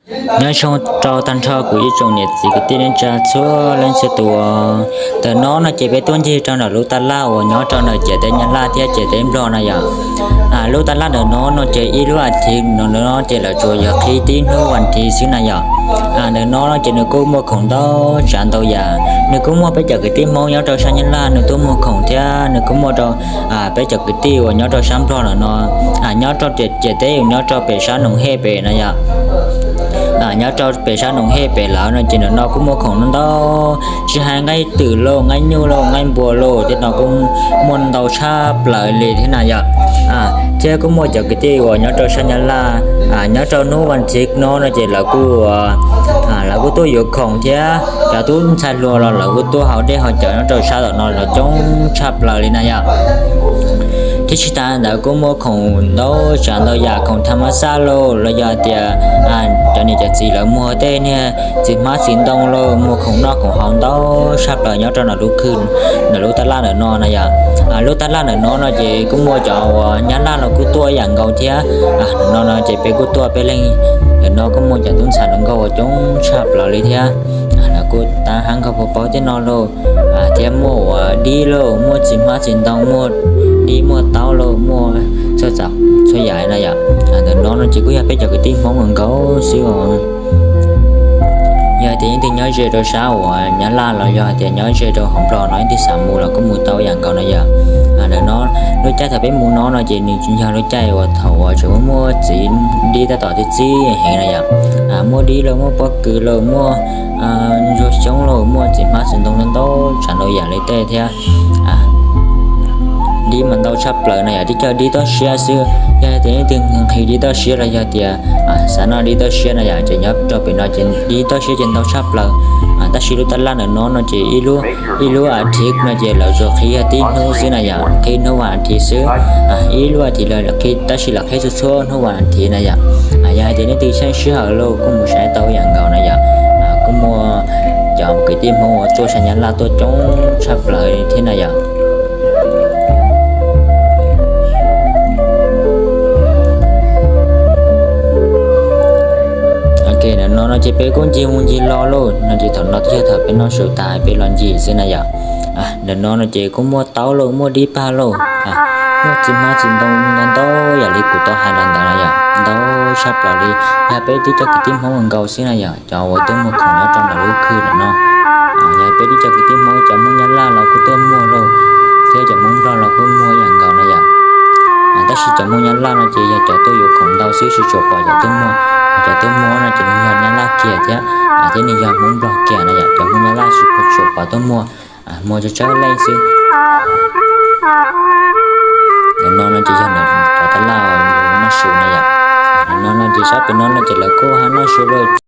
Nyob zoo rau tag nrho kuv ib tsoom niam txiv kwv tij neej tsa txhua leej txhua tus. Ntawm no no ces peb tuaj ncig rau ntawm lub taj laj uas nyob rau ntawm ciam teb Nyab Laj thiab ciam teb Nplog na yom. Lub taj laj ntawm no no ces ib lub as thiv no no ces lawv tsuas yog qhib tib hnub vas thiv xwb na yom. Ntawm no no ces nws kuj muaj khoom ntau tsav ntau yam, nws kuj muaj peb cov kwv tij Hmoob nyob rau sab Nyab Laj nws tuaj muag khoom thiab nws kuj muaj rau peb cov kwv tij uas nyob rau sab Nplog lawm no, nyob rau ciam teb uas nyob rau pem sab Noom Hej pem na yom. Nyob rau pem sab Noom Hej pem lawm no ces ntawm no kuj muaj khoom ntau ntau, tsis hais nqaij twm lauj, nqaij nyuj lauj, nqaij npua lauj, tej no kuj muaj ntau tshaj plaws li thiab na yom. Thiab kuj muaj cov kwv tij uas nyob rau sab Nyab Laj, nyob rau hnub vas thiv no no ces lawv kuj, lawv kuj tuaj yuav khoom thiab cov tub ntxhais hluas los lawv kuj tuaj haus dej haus cawv nyob rau sab tom no los coob tshaj plaws li na yom. Thiab tsis tas ntawd kuj muaj khoom ntau tsav ntau yam, khoom tha mab xaj lauj los yog tias cov niam cov txiv lawv muag tej niag txiv hmab txiv ntoo lauj, muag khoom noj khoom haus ntau tshaj plaws nyob rau ntawm lub khw, ntawm lub taj laj ntawm no na yom. Lub taj laj ntawm no no ces kuj muaj cov uas Nyab Laj los kuj tuaj ib yam nkaus thiab. Ntawm no no ces peb kuj tuaj peb leeg, ntawm no kuj muaj cov tub ntxhais hluas nkauj uas coob tshaj plaws li thiab. Lawv kuj tab hab nkauj puas paub tej no lauj, thiab muaj uas dib lauj, muaj txiv hmab txiv ntoo, muaj dib muaj taub lauj, muaj txhua tsav txhua yam na yom. Ntawm no no ces kuj yog peb cov kwv tij Hmoob nkaus xwb os. Yog tias leej twg nyob ze rau sab uas Nyab Laj los yog tias nyob ze rau hauv Nplog no leej twg xav mus los kuj mus tau ib yam nkaus na yom. Ntawm no lub caij thaum peb mus no no ces nws yog lub caij uas thaum uas tseem muaj txiv dib tab tom txi txib heev na yom. Muaj dib lauj, muaj pob kws lauj, muaj ntsuag xyoob lauj, muaj txiv hmab txiv ntoo ntau tsav ntau yam li tej thiab. Dib mas ntau tshaj plaws na yom, tib co dib toj siab xwb. Yog tias leej twg nqhis dib toj siab los yog tias xav noj dib toj siab na yom, ces nyob rau pem no ces dib toj siab ces ntau tshaj plaws. Tab sis lub taj laj ntawm no no ces ib lub as thiv no ces lawv tsuas qhib yog tib hnub xwb na yom, qhib hnub vas as thiv xwb. Ib lub as thiv los qhib, tab sis lawv qhib txhua txhua hnub vas as thiv na yom. Yog hais tias leej twg xyeej sij hawm lauj kuj mus saib tau ib yam nkaus na yom. Kuj muaj cov kwv tij Hmoob uas tuaj sab Nyab Laj tuaj coob tshaj plaws thiab na yom. Ok, ntawm no no ces peb kuj ncig mus ncig los lauj, no ces thaum no twb yog thaum peb noj su tas peb los ncig xwb na yom. Ntawm no no ces kuj muaj taub lauj, muaj dib pag lauj, muaj txiv hmab txiv ntoo ntau ntau yam li kuv tau hais los ntawd na yom, ntau tshaj plaws li. Yog peb tib co kwv tij Hmoob nkaus xwb na yom, cov uas tuaj muag khoom nyob rau ntawm lub khw ntawm no. Yog peb tib co kwv tij Hmoob, cov Hmoob Nyab Laj los kuj tuaj muag lauj, thiab cov Hmoob Nplog los kuj muag ib yam nkaus na yom. Tab sis cov Hmoob Nyab Laj no ces yog cov tuaj yuav khoom ntau xwb, tsis tshua pom cov tuaj muag. Cov tuaj muag no ces nws yog Nyab Laj kiag thiab, thiab nws yog Hmoob Nplog kiag na yom, cov Hmoob Nyab Laj tsis tshua pom tuaj muag, muag tsawg tsawg leej xwb. Ntawm no no ces yog cov taj laj noj su na yom. Ntawm no no ces sab pem no no ces lawv kuj hab noj su lauj.